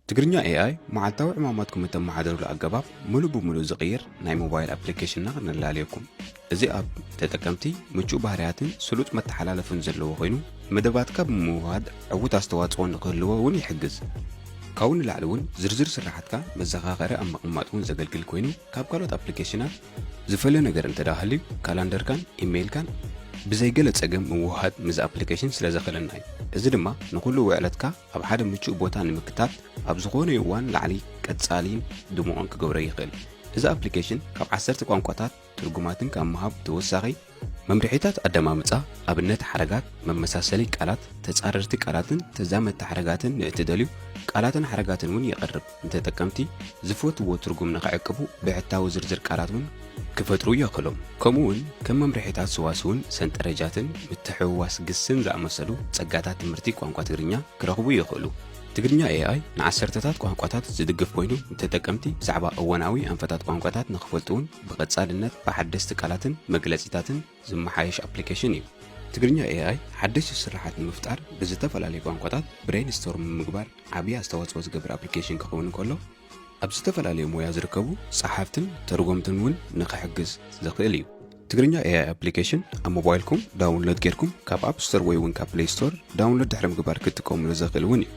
ትግርኛ ኤኣይ መዓልታዊ ዕማማትኩም እተመሓደሩሉ ኣገባብ ምሉእ ብምሉእ ዝቕይር ናይ ሞባይል ኣፕሊኬሽንና ክነላልየኩም። እዚ ኣፕ ተጠቀምቲ ምቹእ ባህርያትን ስሉጥ መተሓላለፍን ዘለዎ ኮይኑ፣ መደባትካ ብምውሃድ ዕዉት ኣስተዋጽኦ ንክህልዎ እውን ይሕግዝ። ካብኡ ንላዕሊ እውን ዝርዝር ስራሓትካ መዘኻኸሪ ኣብ ምቕማጥ እውን ዘገልግል ኮይኑ፣ ካብ ካልኦት ኣፕሊኬሽናት ዝፈለ ነገር እንተ ደኣ ሃልዩ፣ ካላንደርካን ኢሜይልካን ብዘይ ገለ ጸገም ምውሃድ ምስዚ ኣፕሊኬሽን ስለ ዘኽእለና እዩ። እዚ ድማ ንኹሉ ውዕለትካ ኣብ ሓደ ምቹእ ቦታ ንምክታት፣ ኣብ ዝኾነ እዋን ላዕሊ ቀጻሊን ድሙቕን ክገብሮ ይኽእል። እዚ ኣፕሊኬሽን ካብ ዓሰርተ ቋንቋታት ትርጉማትን ካብ ምሃብ ተወሳኺ፣ መምርሒታት ኣደማምጻ፣ ኣብነት ሓረጋት፣ መመሳሰሊ ቃላት፣ ተጻረርቲ ቃላትን ተዛመድቲ ሓረጋትን ንእትደልዩ ቃላትን ሓረጋትን እውን የቕርብ። ንተጠቀምቲ ዝፈትዎ ትርጉም ንኽዕቅቡ ብሕታዊ ዝርዝር ቃላት እውን ክፈጥሩ የኽእሎም። ከምኡ እውን ከም መምርሒታት ሰዋስውን ሰንጠረጃትን ምትሕውዋስ ግስን ዝኣመሰሉ ጸጋታት ትምህርቲ ቋንቋ ትግርኛ ክረኽቡ ይኽእሉ። ትግርኛ ኤኣይ ንዓሰርተታት ቋንቋታት ዝድግፍ ኮይኑ፣ ንተጠቀምቲ ብዛዕባ እዋናዊ ኣንፈታት ቋንቋታት ንኽፈልጡ እውን ብቐጻልነት ብሓደስቲ ቃላትን መግለጺታትን ዝመሓየሽ ኣፕሊኬሽን እዩ። ትግርኛ ኤኣይ ሓደሽቲ ስራሓት ንምፍጣር ብዝተፈላለዩ ቋንቋታት ብሬይንስቶርም ንምግባር ዓብዪ ኣስተዋጽኦ ዝገብር ኣፕሊኬሽን ክኸውን እንከሎ፣ ኣብ ዝተፈላለዩ ሞያ ዝርከቡ ጸሓፍትን ተርጎምትን እውን ንኽሕግዝ ዘኽእል እዩ። ትግርኛ ኤኣይ ኣፕሊኬሽን ኣብ ሞባይልኩም ዳውንሎድ ጌርኩም ካብ ኣፕ ስቶር ወይ እውን ካብ ፕሌይ ስቶር ዳውንሎድ ድሕሪ ምግባር ክትጥቀሙሉ ዘኽእል እውን እዩ።